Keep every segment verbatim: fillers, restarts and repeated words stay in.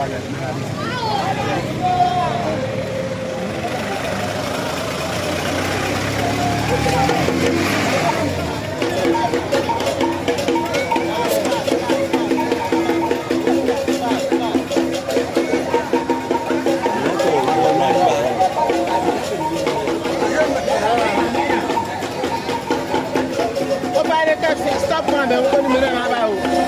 Opa, ele quer stop, mano. Eu tô no meu na barro.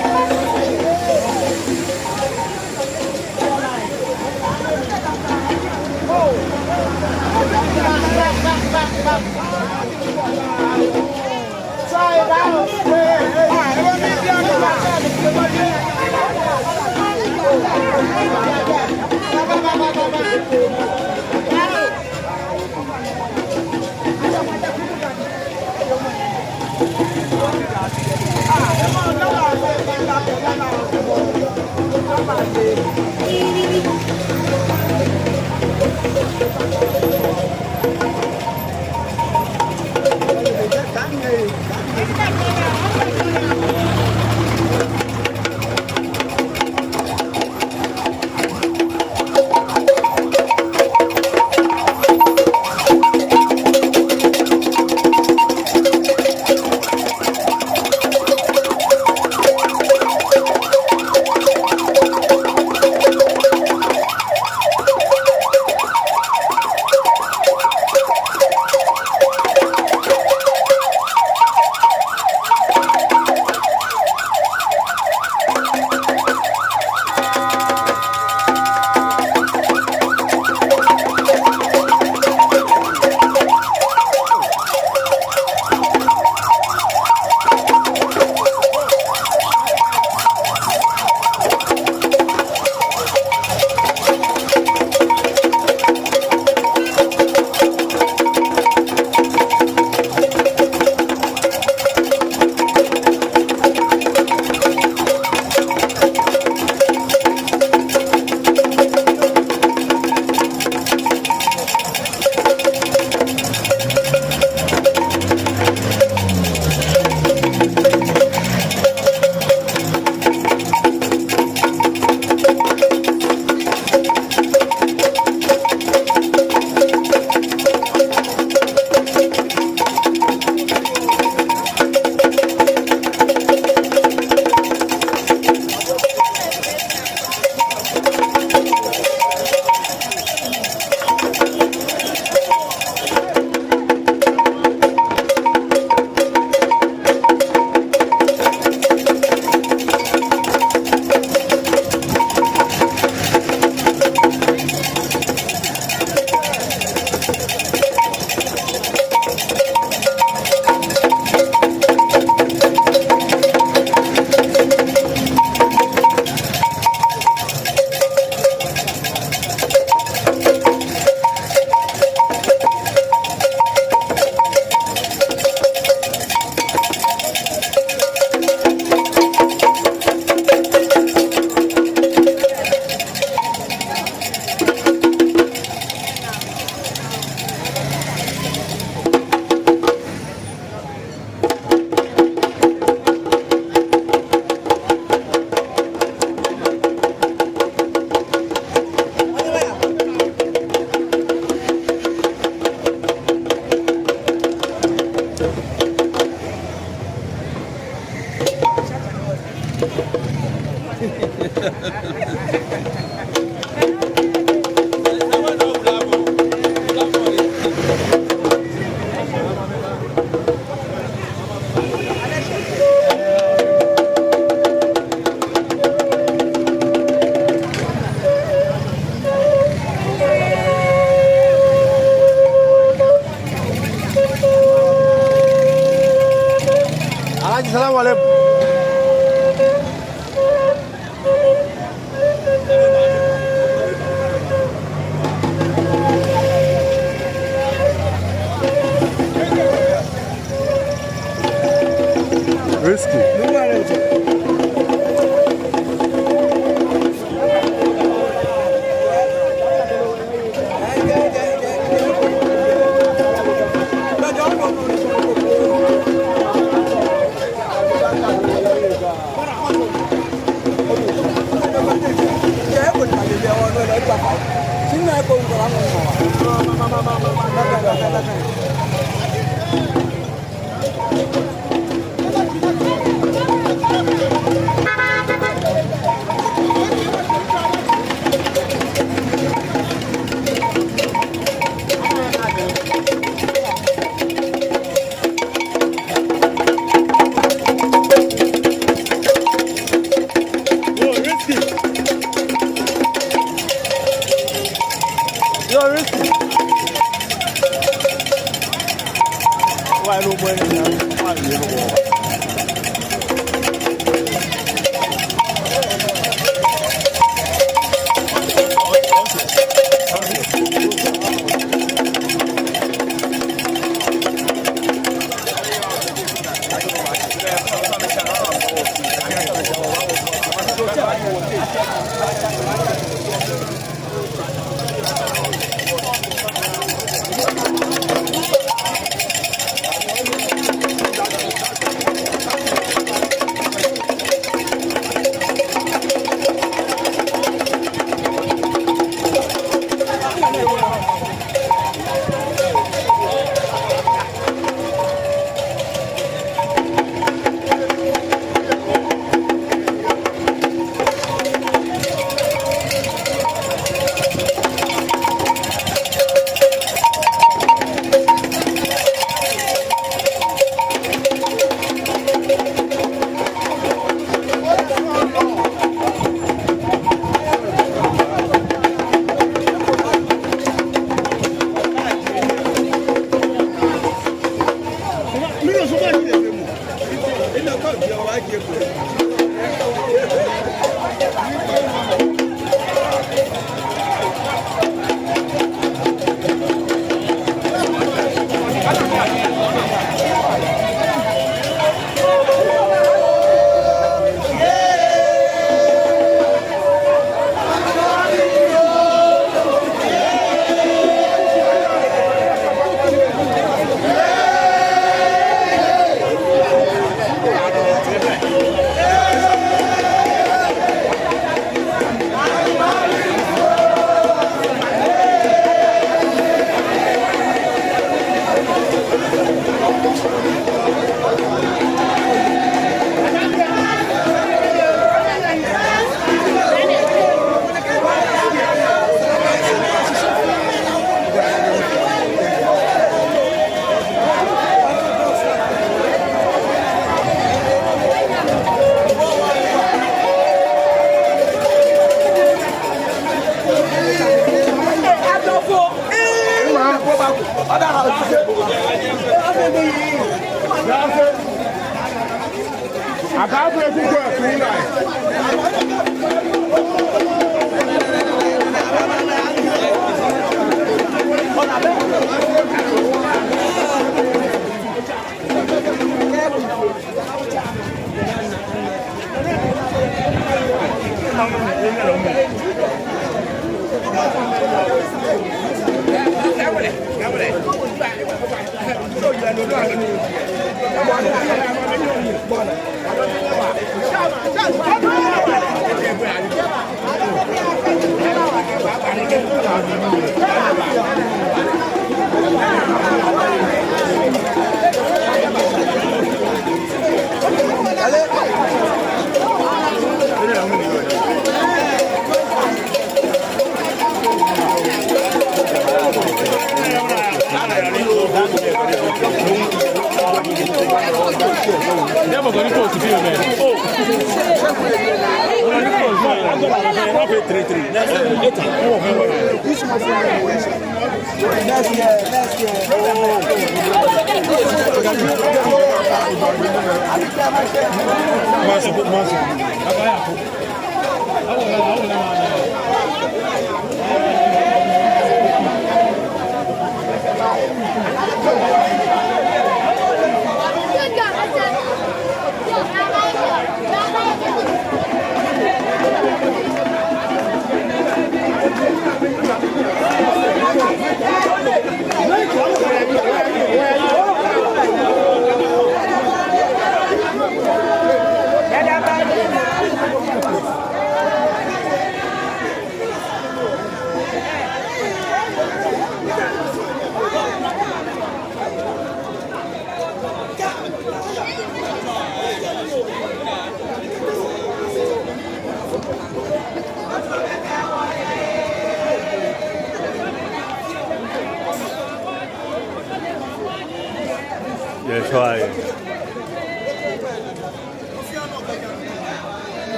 Tswa yɛ.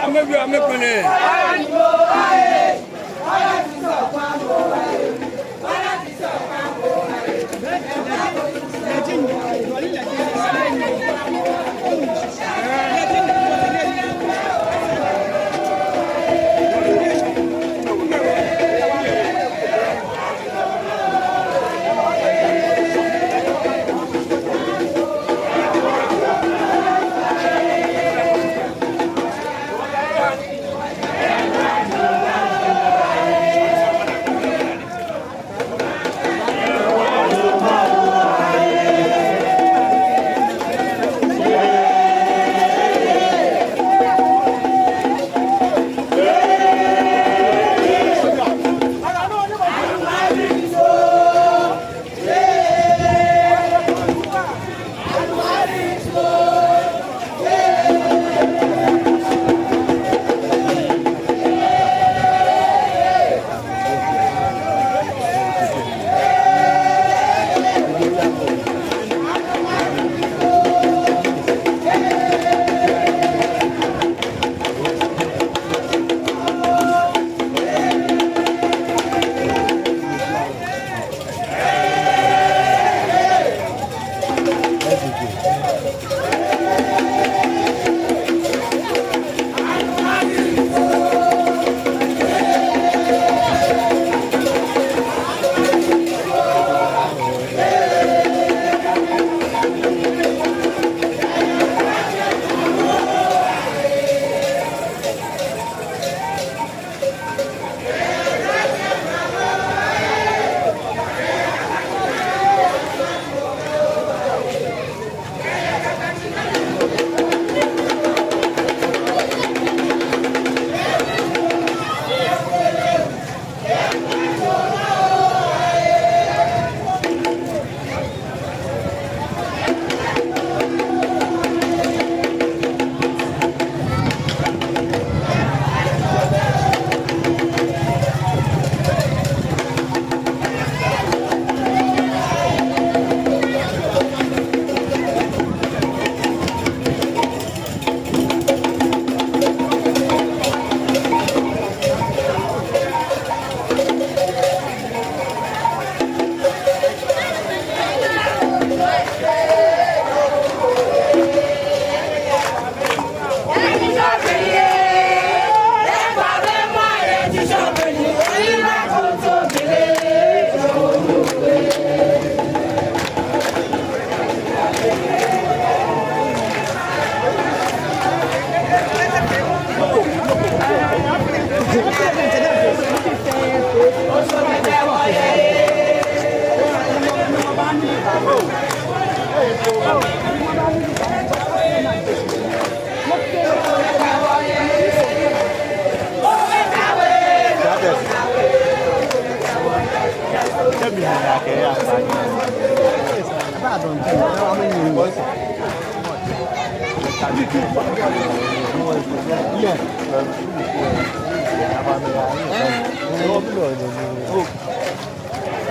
Amɛ bi, amɛ kpɛlɛ.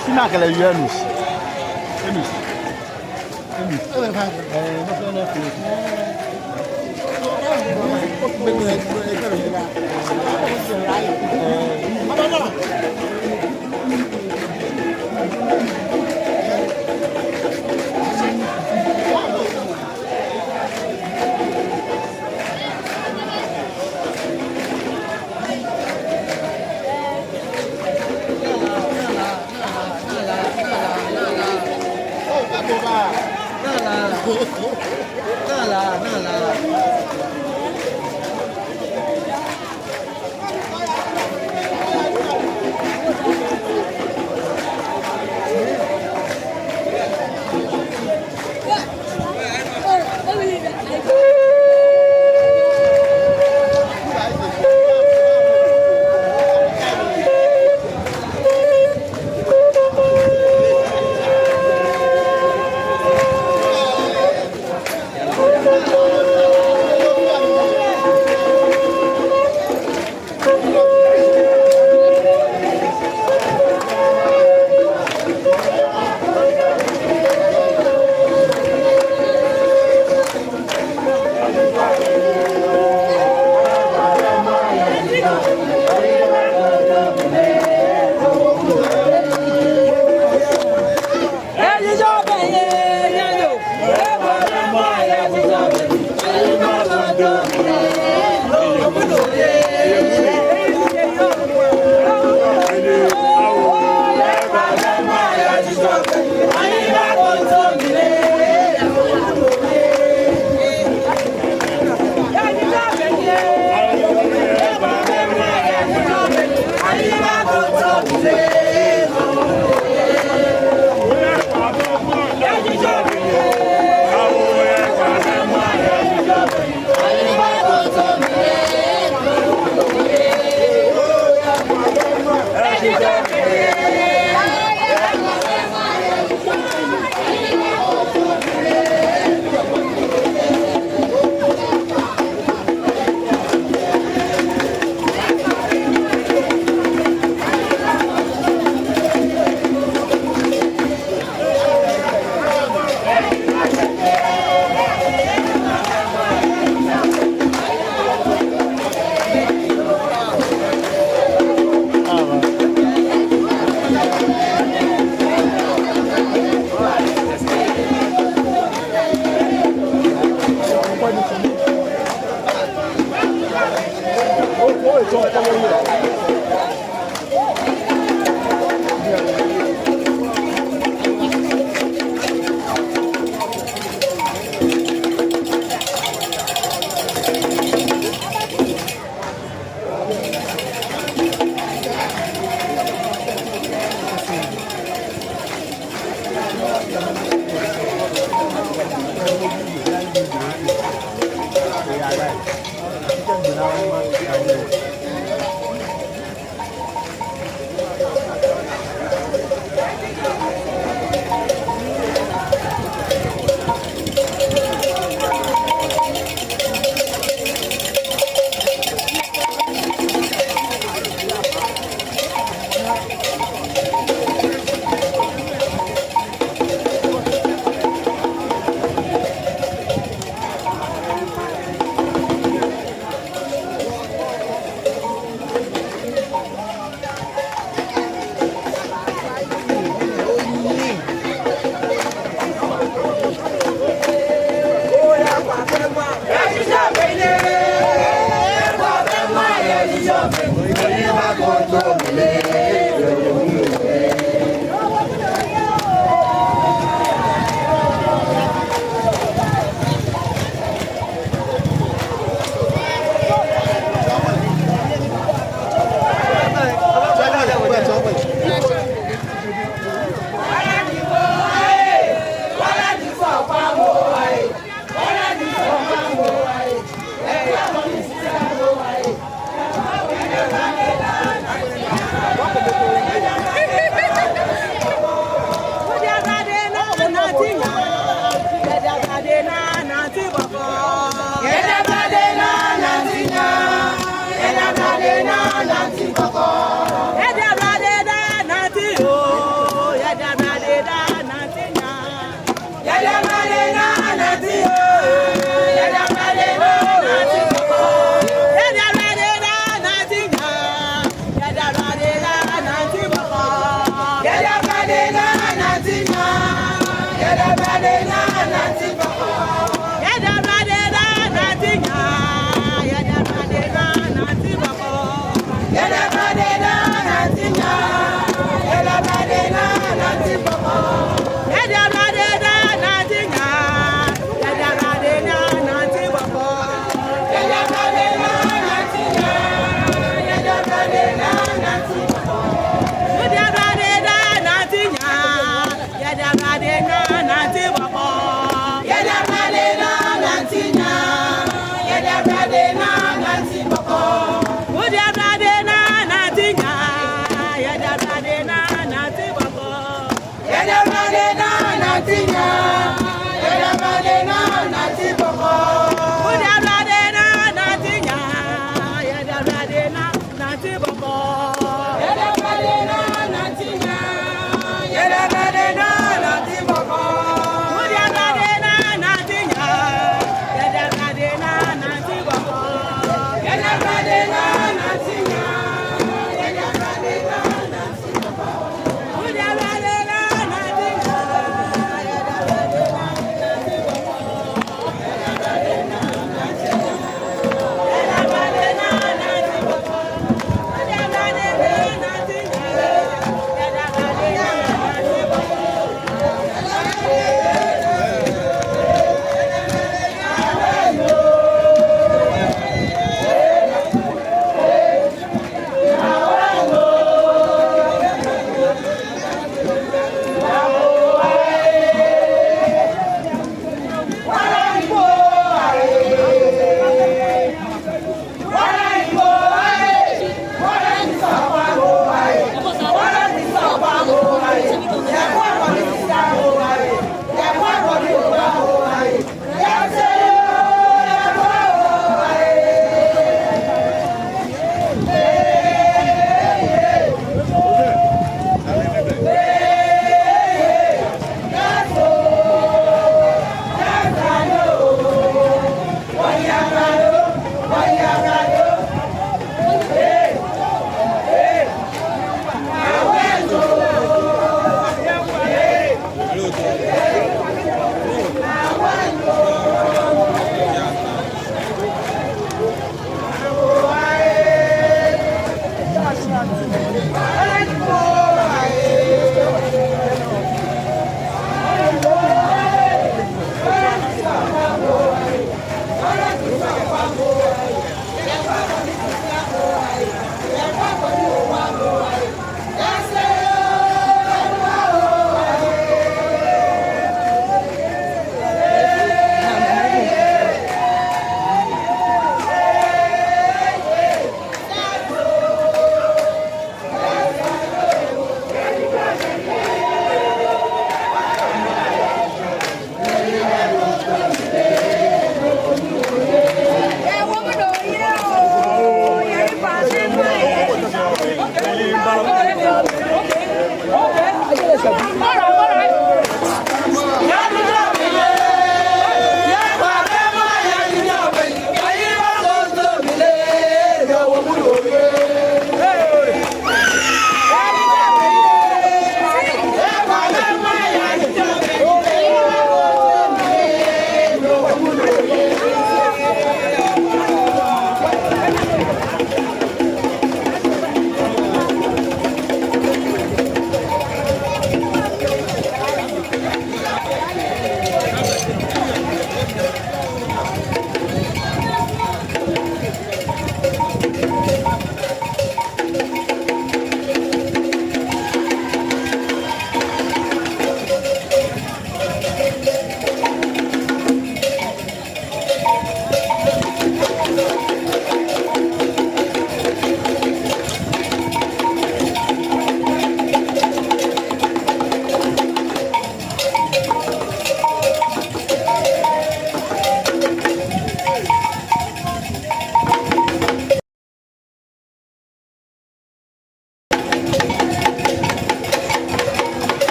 Sina kɛlɛ yɛ nɔ. Emis. Emis.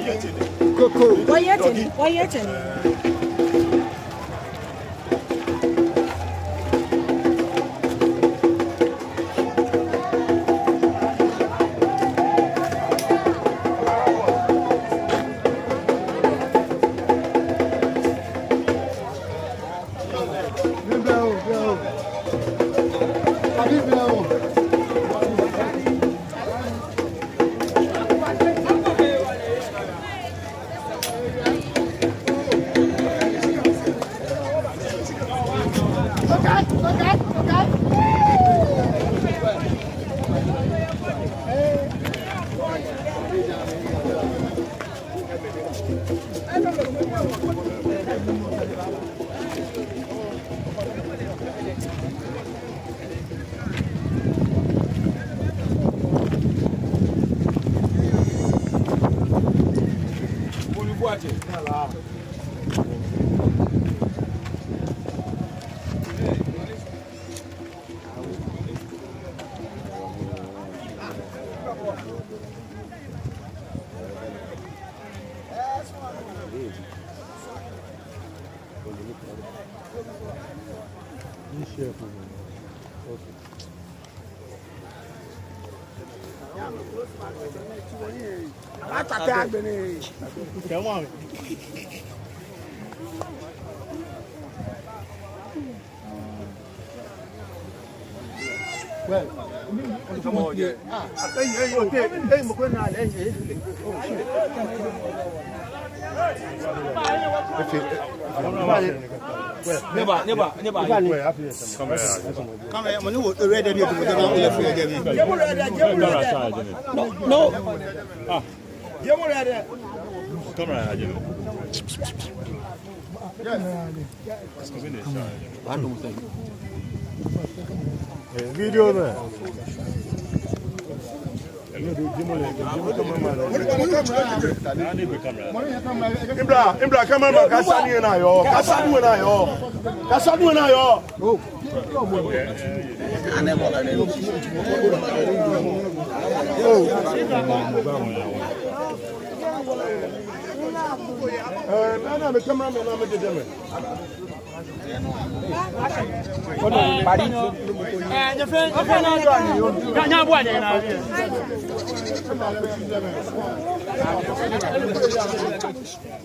Koko. Wɔyɛ tsɛ ni, wɔyɛ tsɛ ni. No. Camera. Video mɛ. Ibra, Ibra, cameraman, kasa nii lɛ naa yɔɔ, kasa nii lɛ naa yɔɔ, kasa nii lɛ naa yɔɔ.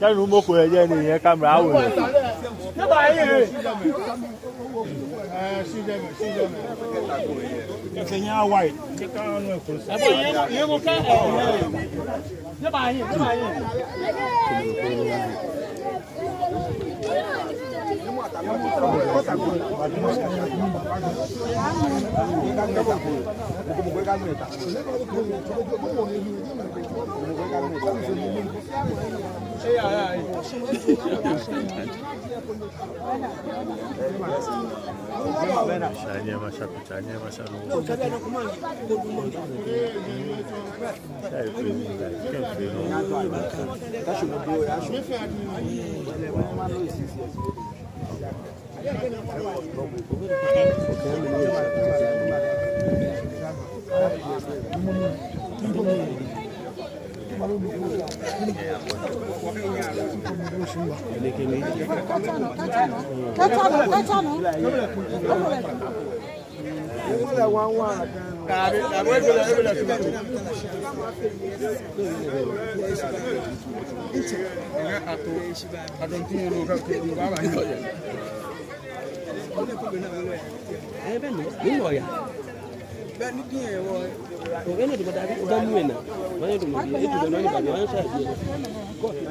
Kɛ nu mɔ ko yɛ jɛi ni eyɛ camera awo.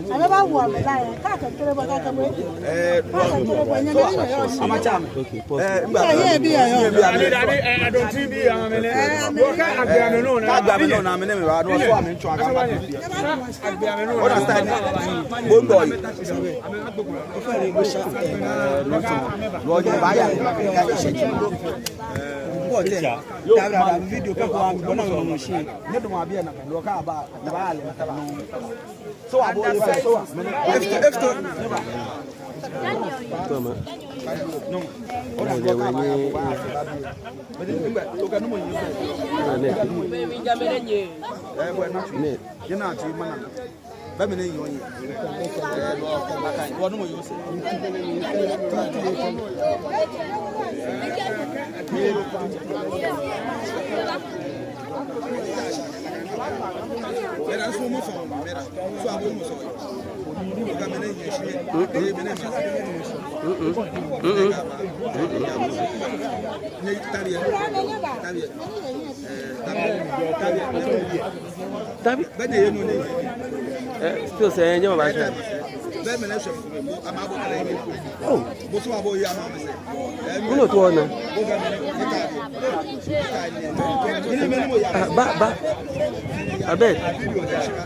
Amɛbawo amɛ la yɛ, kɛ akɛtere bɔ, kɛ akɛbɔ. Amatsa. Ɛɛ, ŋgba. Ɛɛ, yɛ bi yɛ yɔ. Yɛ bi yɛ. Kɛ agbe amɛ nɔ, kɛ agbe amɛ nɔ, amɛ nɛɛ mɛi ba, no, so amɛmiitswa. Understand? Bo ŋgba. Ɛɛ, no, so. No, yɛ ba ya. Bo te. Dabra, dabra, video kɛ ko an gbɔ na mɔ shi. Nyɛdamɔ biɛ naa, lɔ kɛ aba, aba ale na taba. So abo, so. Efto, efto. Toma. No. Ode wɛ ni. Ode wɛ ni. Ne. Ne. Bɛ mɛni yɔɔ yɛ. Wɔ nuumo yɔɔ sɛɛ. Mɛni sumɔ fɔ, mɛni sumɔ fɔ. Bɛ mɛni yɔɔ sɛɛ. Bɛ mɛni ma. Nyɛ tabiɛ. Tabiɛ. Tabiɛ. Tabiɛ. Dabi. Eh, still sɛɛ, nyɛ ma ba sɛɛ. Oh. Uno tu ona. Ah, ba, ba. Abeg.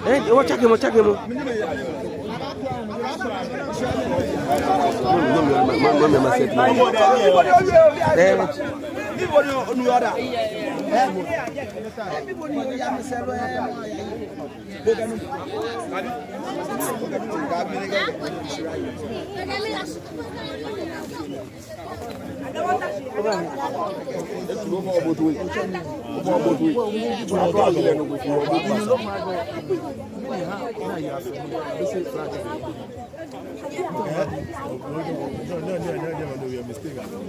Eh, wɔ tsake mɔ, tsake mɔ. Mami, mami, mami, mami, mami, mami. Eh.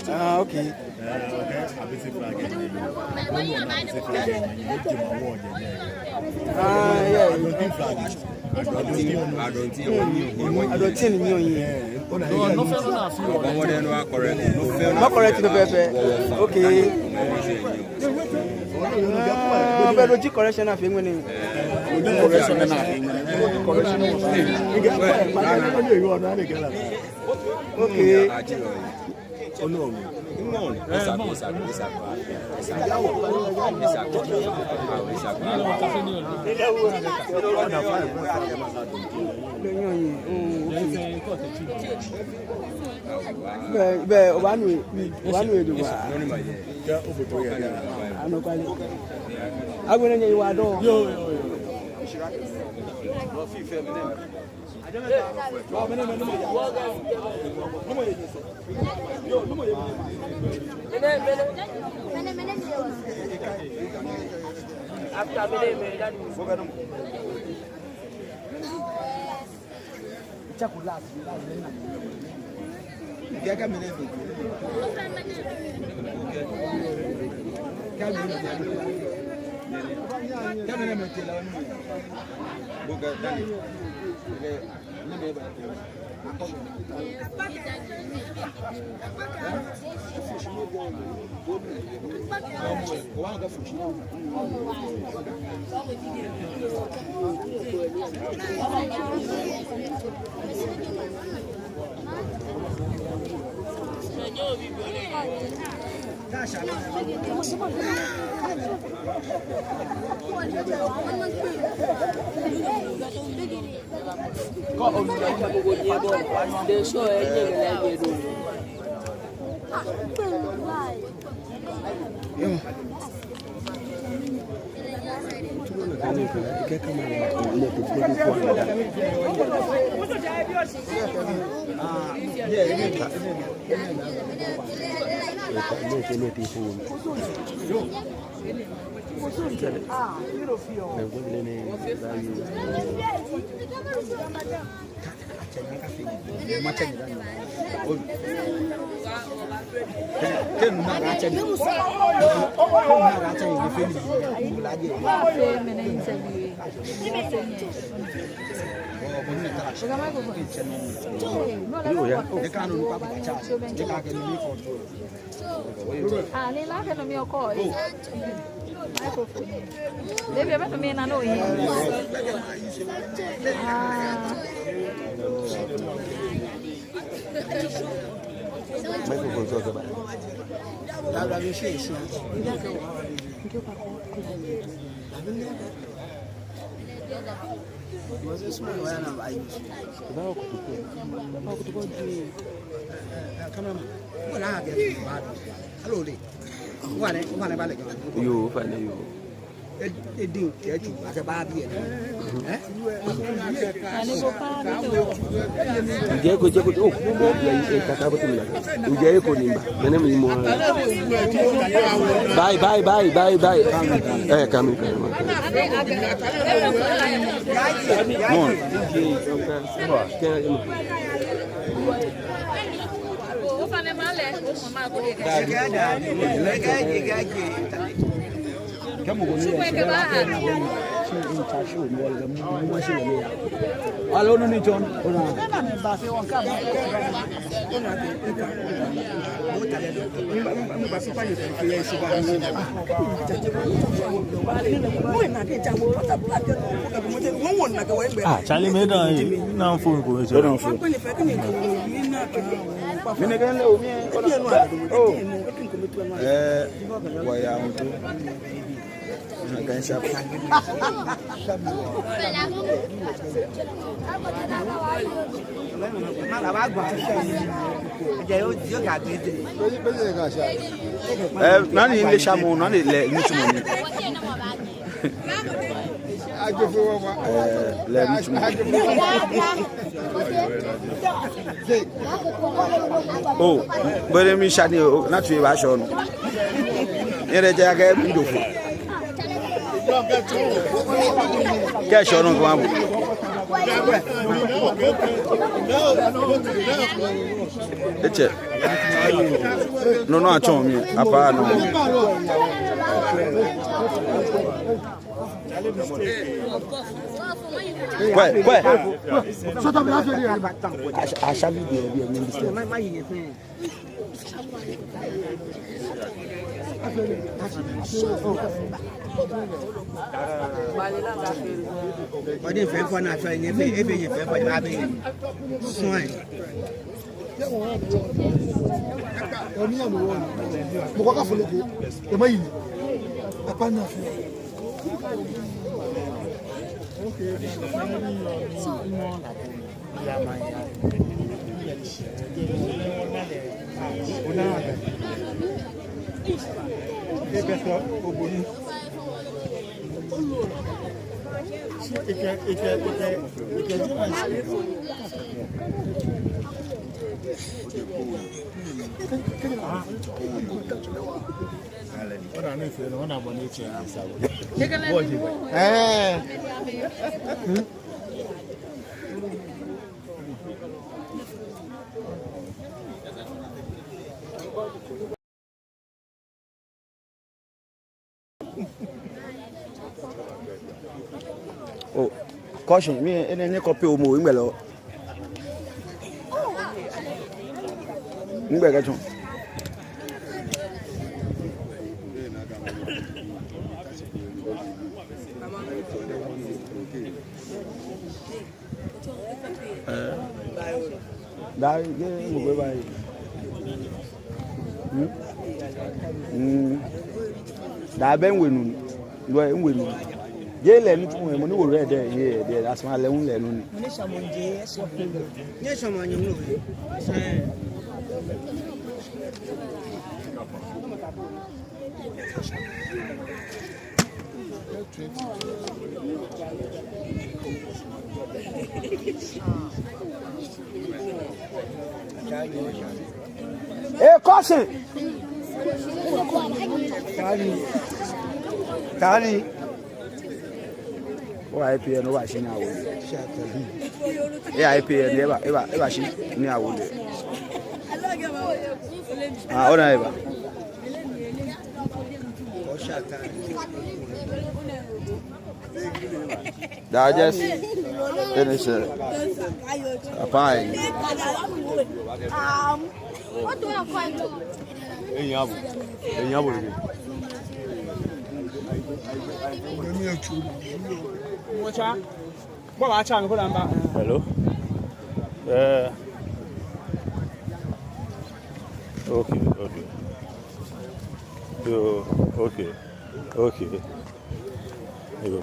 Ah, okay. Ah, yeah. Adɔntin ni yɔɔ yɛ. Nɔ correct nɔ pɛpɛɛpɛ. Okay. Ah, bɛ no ji correction afee ŋmɛnɛ. Correction naa. Okay. Bɛ, bɛ, obaanu, obaanu edu wa. Anɔkwale. Agbɛnɛ nyɛyiwaladɔŋŋ. Ah, ni la kɛ no mi okɔ. Microphone. Baby, ebe no mi na no yi. Ah. Microphone so ba. Yoo, fine, yoo. Ojɛ ko, jɛ ko, oh, ya, eh, kaka bɔ tumi na. Ojɛ ko ni ba. Mɛni mi mɔ. Bye, bye, bye, bye, bye. Eh, come, come, come. Mɔn. Alo, no ni John, ona. Ah, Charlie, me down here. Now phone go. Hold on, phone. Oh. Eh, waya, eh, nani le shamu, nani le nitumɔ ni. Eh, lɛ miitsumɔ. Oh, bere miisha ni, oh, naa tsui baashɔ nɔ. Nyɛrɛ jɛ akɛ miido fo. Kɛ shɔ nɔ kɛ mabu. Etsɛ. Nɔ nɔ atsɔɔ mi, apaa nɔ. Kwɛ, kwɛ. Asha, asha video bi, mi mistake. Ɔdi fɛn fɔ naa fɛn, efee, efee fɛn fɔ naa bɛ. Sɔn. Mɔ ko ka folo ko, e ma yi. Apa na fi. Oh, caution, mi, enɛ, enɛ copy o mo, igbɛ lɔ. Igbɛ kɛ tun. Eh. Daa, ye, mɔ ko baaye. Hmm? Hmm. Daa bɛ miwe nu. Lɔ miwe nu. Ye lɛ nu tun, mɔ ni wo lɛ dɛ, ye, dɛ, asma lɛ nu lɛ nu ni. Ee, kɔɔsi. Taani. Taani. O I P N, o baashi ni awo lɛ. E I P N, e baa, e baa, e baashi ni awo lɛ. Ah, ona eba. Daa just finish, eh, apai. Enyabo. Enyabo lɛ. Hello? Eh. Okay, okay. Yo, okay. Okay. Yo.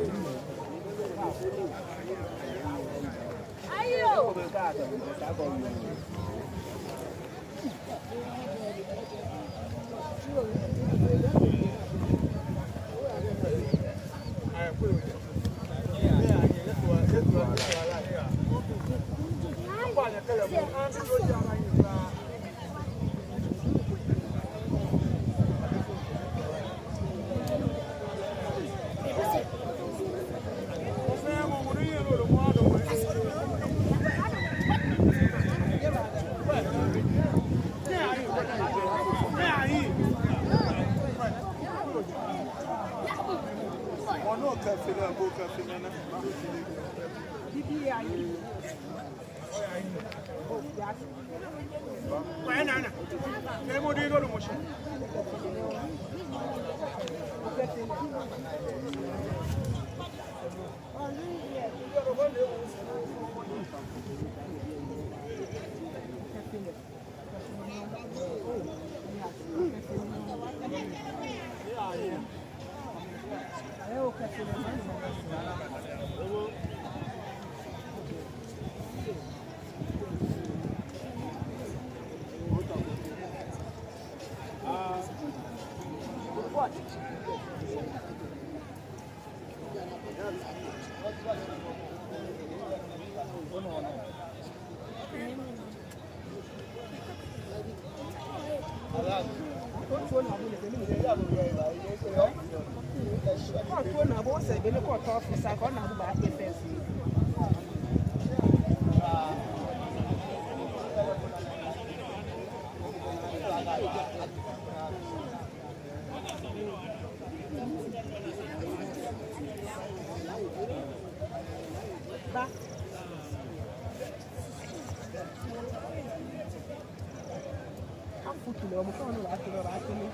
Afutu lɛ, mɔ fɛɛ mɔ ni baakɛɛ lɛ, baakɛɛ lɛ.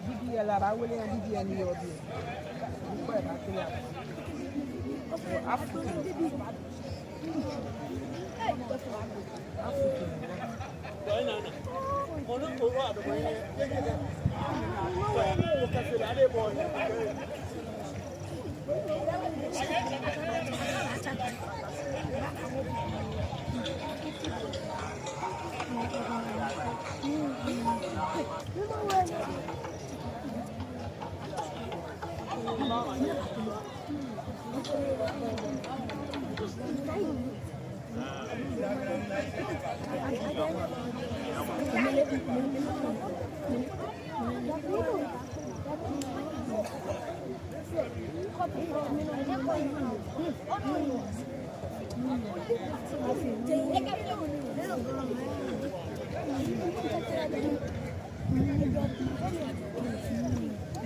Bibioo lɛ, abaawele bibioo ni yɔɔ biɛ. Mɔ ko baakɛɛ lɛ. Afutu. Afutu.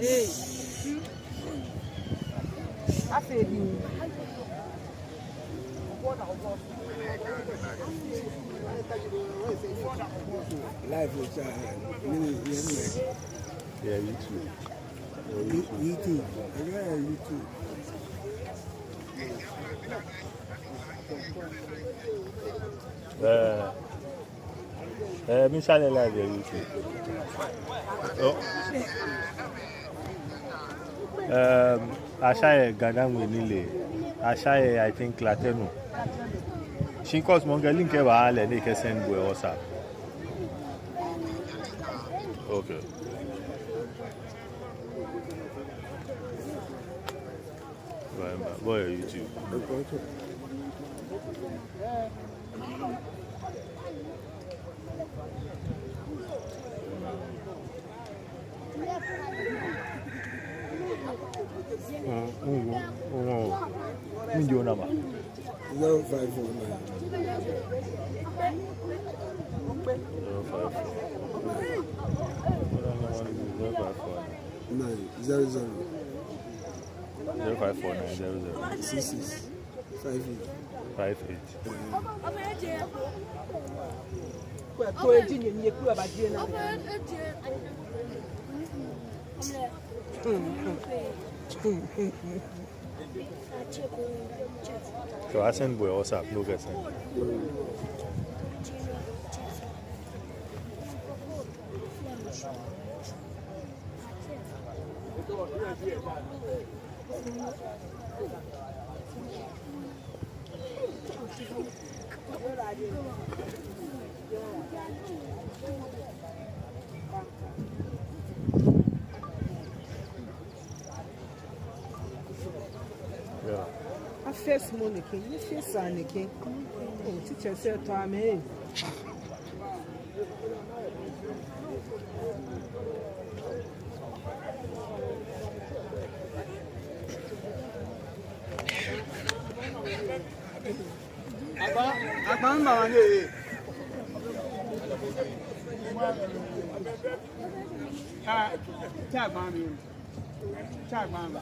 Hey. Afee bi. Live lɛ tsa. Mɛni, mɛni, mɛni? Yeah, YouTube. You-, YouTube. Yeah, YouTube. Eh, eh, mi channel live yɛ YouTube. Oh. Um, asha yɛ Ga-Dangme nilee. Asha yɛ, I think, Klatenu. Shi cause mɔ ni kɛ link lɛ baa lɛ, ni ekɛ send bo yɛ WhatsApp. Okay. Bye, bye. Bo yɛ YouTube. Mm, mm, mm, mm. Mɛni ji o number? Zero five four nine. Zero five four. Zero five four nine. Nine, zero zero. Zero five four nine, zero zero. Six six. Five eight. Five eight. So I send bo yɛ WhatsApp, no get send. Yeah. A face mɔ nɛkɛ, ni face a nɛkɛ. Oh, teacher sɛɛ tɔ amɛ. Agba, agba mba wa ne. Ah, tsa agba mi. Tsa agba mi.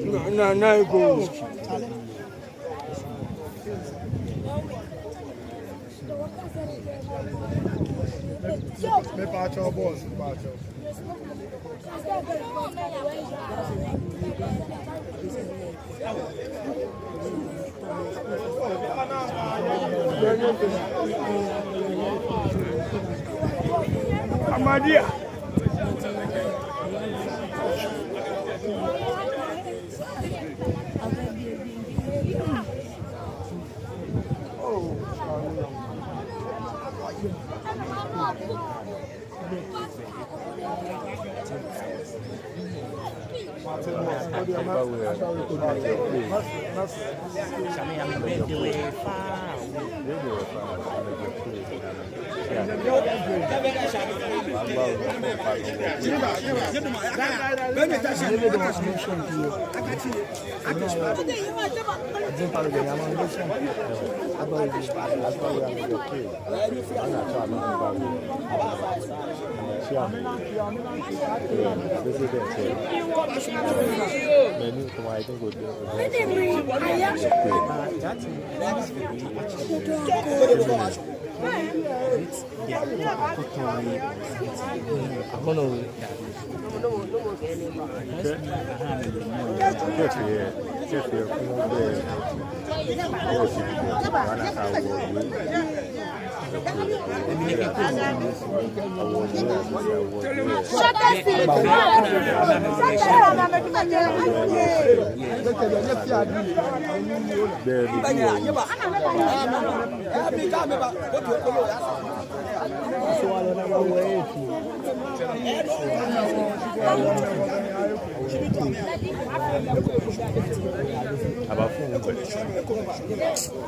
Na, na, na, go. Mɛɛ picture, boss, picture. Ahmadiyya.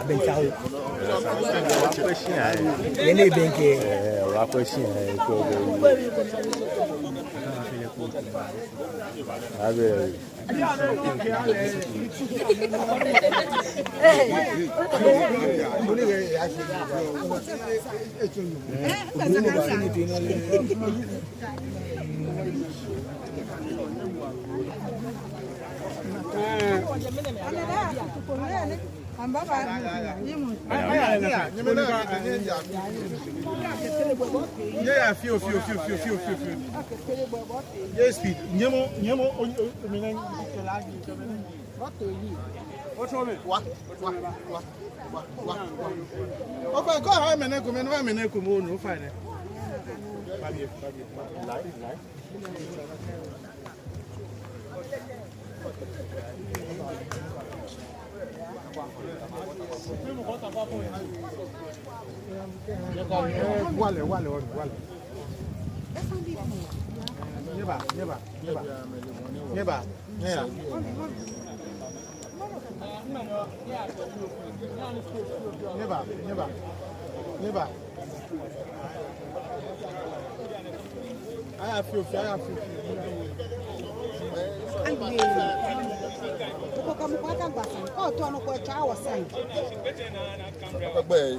Abɛnta o. Yɛ ni ebɛŋkɛ. Ɛɛ, wɔkɔ shi yɛ ko. Abɛ. Nyɛya fioo, fioo, fioo. Nyɛ speed. Nyɛmɔ, nyɛmɔ, o, o, o, mɛnɛ. Wa, wa, wa, wa, wa, wa. Ofainɛ, kɛ oha mɛnɛ ko, mɛnɛ, oha mɛnɛ ko, mɔ nɔ, ofainɛ. Walɛ, walɛ, walɛ, walɛ. Nyɛba, nyɛba, nyɛba. Nyɛba, nyɛba. Nyɛba, nyɛba, nyɛba. Aya fioo fioo, aya fioo fioo. Agbee. Mɔ ko kɛ mɔ ko akagba sane. Kɛ otao nɔ ko etswa wɔ sane. Agbee.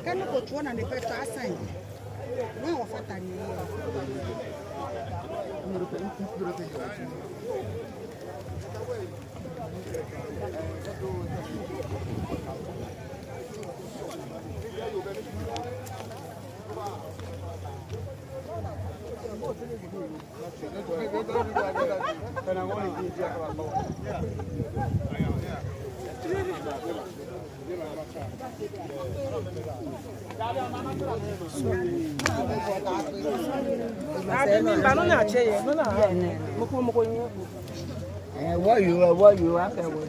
Kɛ nɔ ko tswa nɔ ni etswa sane. Ni wɔfata nii. Eh, wɔyɔɔ, wɔyɔɔ, akɛ wɔ.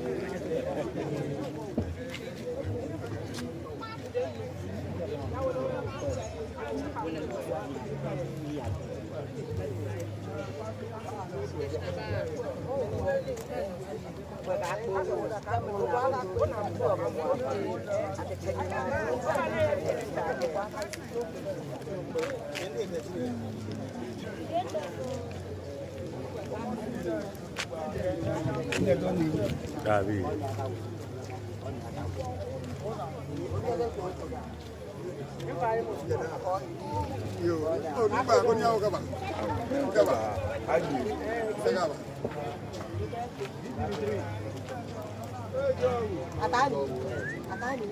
Dabi. Atani, atani.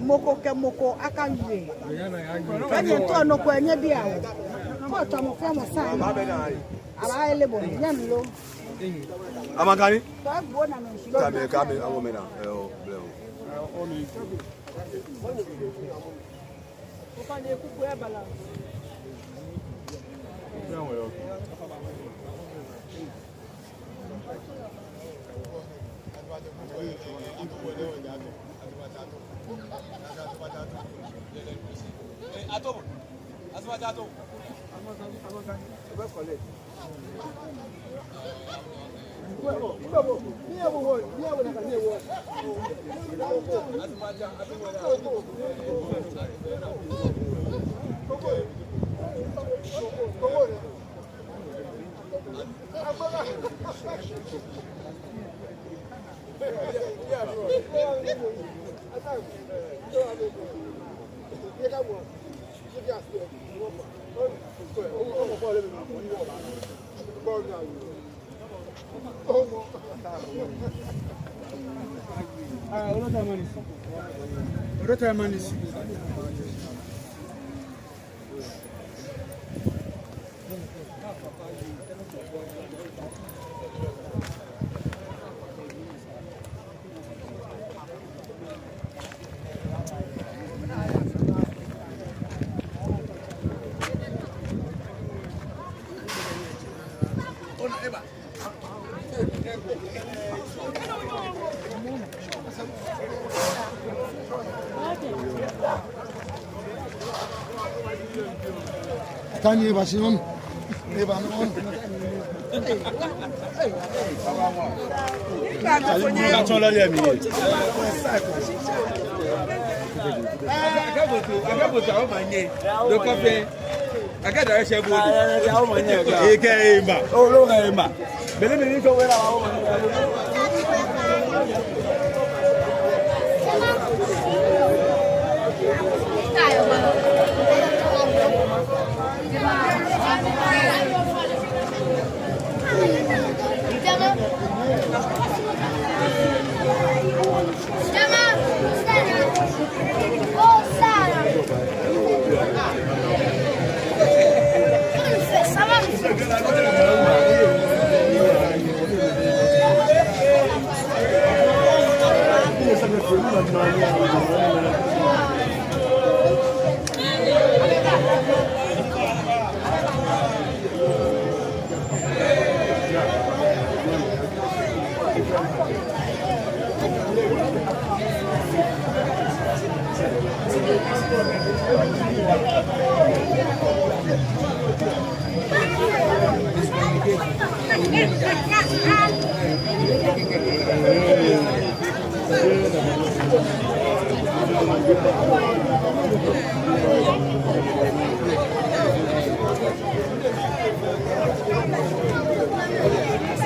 Mɔ ko kɛ mɔ ko akawie. Kɛ nyɛtao nɔ ko lɛ nyɛbia wɔ. Kɛ otswa mɔ fɛɛ mɔ sane, abaale bo ni nyɛnu lo. Amakani? Kɛ bo na mɛ shi lo. Kame, kame, awo mɛ na. Ɛɛ, o, blɛ o. Kani eba shi nɔ. Eba nɔ. Akɛ direction bo. Ekɛ ema. Olo kɛ ema. Bele mi ni to wela wa.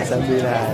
Sambil lah.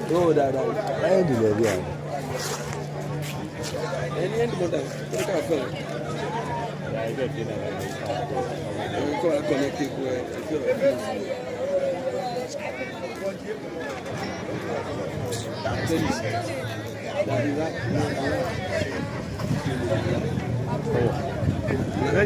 Yoo, daa, daa. Ayi, di lɛ bi a. Any end model, take a phone. Call, connect it with.